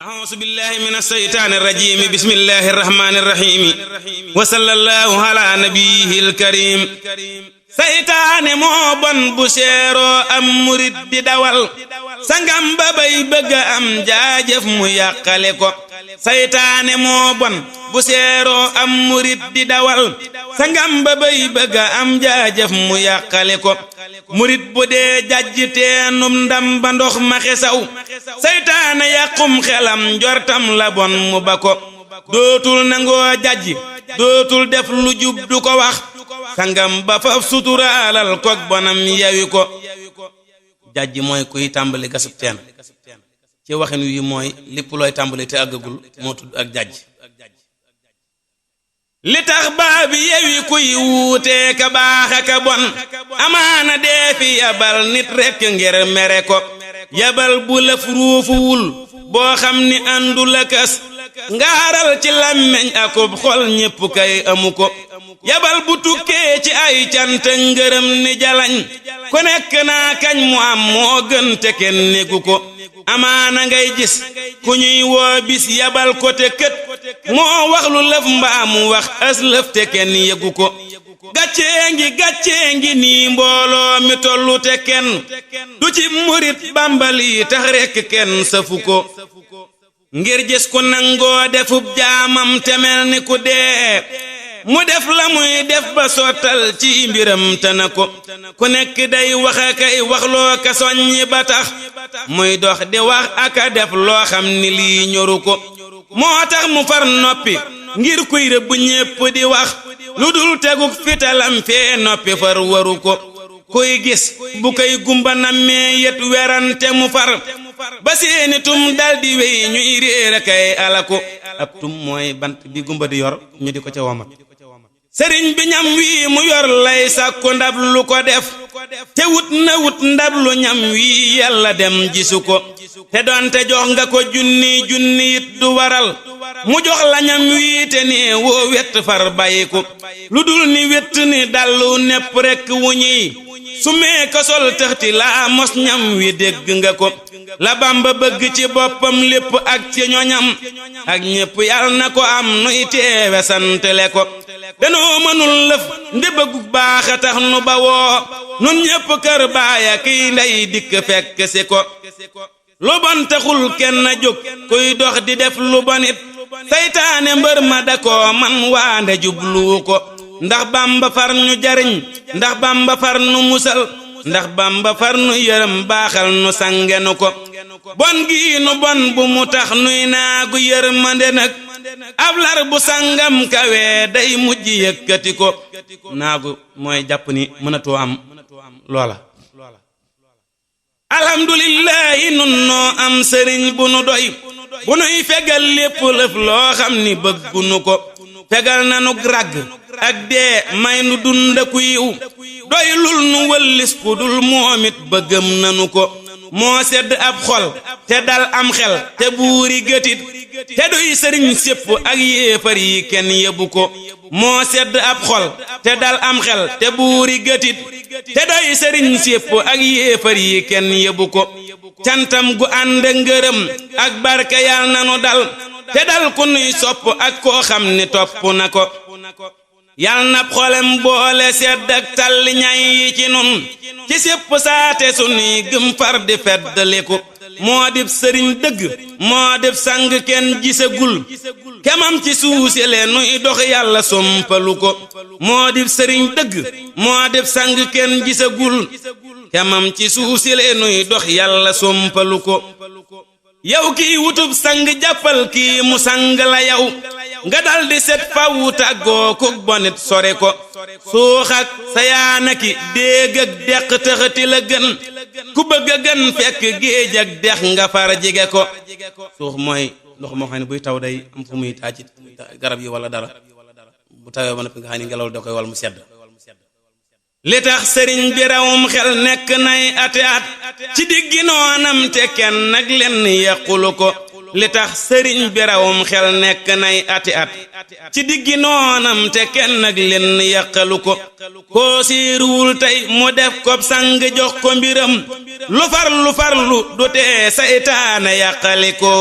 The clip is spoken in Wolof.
أعوذ بالله من الشيطان الرجيم بسم الله الرحمن الرحيم وصلى الله على نبيه الكريم seytaane moo bon bu seeroo am murit di dawal sangam ba bay bëgga am jaajëf mu yàqale ko seytaane moo bon bu seeroo am murit di dawal sangam ba bay bëgga am jaajëf mu yàqale ko murit bu dee jajj teenum ndam ba ndox ma xesaw seytaane yàqum xelam njortam la bon mu ba ko dootul nangoo jajj dootul def lu jub du ko wax sangam ba faf suturaalal kok bonam yawi ko jajj mooy kuy tàmbali gasub teen ci waxin wi mooy lépp looy tàmbali te àggagul moo tudd ak jajj li tax baabi yawi kuy wuutee ka baax aka bon amaana dee fi yabal nit rekk ngir mere ko yabal bu lëf ruufuwul boo xam ni àndu la kas ngaaral ci làmmeñ akub xol ñépp kay amu ko yabal bu tukkee ci ay cant ngërëm ni jalañ ku nekk naa kañ mu am moo gën te kenn négu ko amaana ngay gis ku ñuy woo bis yabal ko te kët moo wax lu lëf mbaa mu wax as lëf te kenn yëgu ko gàccee ngi nii mbooloo mi tollu te kenn du ci murit bambali tax rekk kenn safu ko ngir gis ku nangoo defub jaamam te mel ni ku dee mu def la muy def ba sottal ci mbiram te na ko ku nekk day wax akay waxloo ka soññi ba tax muy dox di wax aka def loo xam ni lii ñoru ko moo tax mu far noppi ngir kuy rëbb ñépp di wax lu dul teguk fitalam fee noppi far waru ko kuy gis bu koy gumba nammee yet werante mu far ba seeni tum daldi wey ñuy réer akay alaku ab tum mooy bant bi gumba di yor ñu di ko ca womat sëriñ bi ñam wii mu yor lay sàkku ndab lu ko def te wut ndab lu ñam wii yàlla dem gisu ko te doonte jox nga ko junni it du waral mu jox la ñam wii te ni woo wett far bàyyi ko lu dul ni wett ni dallu nepp rekk wu ñuy su mee ko sol tëxti laa mos ñam wi dégg nga ko la Bamba bëgg ci boppam lépp ak ci ñoñam ak ñépp yàlla na ko am nuy teewe santale ko danoo mënul lëf ndi bëggu baax a tax nu bawoo nun ñépp kër baaya kiy ndey dikk fekk si ko lu bon taxul kenn jóg kuy dox di def lu bonit seytaane mbër ma da ko man waande jubluwu ko ndax Bamba far ñu jariñ ndax Bamba far nu musal ndax Bamba far nu yërëm baaxal nu sangenu ko bon gii nu bon bu mu tax nuy naagu yërmande nag ab lar bu sangam kawee day mujj yëkkati ko naagu mooy jàpp ni mënatoo am loola alhamdulillahi nun noo am sëriñ bu nu doy bu nuy fegal lépp lëf loo xam ni bëggunu ko fegal nanu ràgg ak dee may nu dundaku yiw doy lul nu wëllis ku dul moomit bëggam nanu ko moo sedd ab xol te dal am xel te buuri gëtit te doy sëriñ sépp ak yéefar yi kenn yebu ko moo sedd ab xol te dal am xel te buuri gëtit te doy sëriñ sépp ak yéefar yi kenn yebu ko cantam gu ànd ngërëm ak barke yal nanu dal te dal ku nuy sopp ak koo xam ni topp na ko yal na xolem boole sedd ak talli ñay yi ci nun ci sépp saate sunuy gëm far di feddaliku moo dib sëriñ dëgg moo dib sang kenn gisagul kemam ci suusele nuy dox yàlla sompalu ko moo dib sëriñ dëgg moo dib sang kenn gisagul kemam ci suusele nuy dox yàlla sompalu ko yow kiy wutub sang jàppal kii mu sang la yow nga daldi set fawu tàggoo ku bonit sore ko suux ak sayaanaki déeg ak deq tëxati la gën ku bëgg a gën fekk géej ak dex nga far jige ko suux mooy ndox moo xam ne buy taw day am fu muy taaj garab yi wala dara bu tawee ba noppi nga xam ne ngelaw da koy wal mu sedd li tax sëriñ bi rawum xel nekk nay ate at ci diggi noonam te kenn nag lenn yàqulu ko li tax sëriñ bi rawum xel nekk nay ati at ci diggi noonam te kenn ak leen yàqalu ko koo siiruwul tey mu def ko sang jox ko mbiram lu farlu du tee saytaane yàqali ko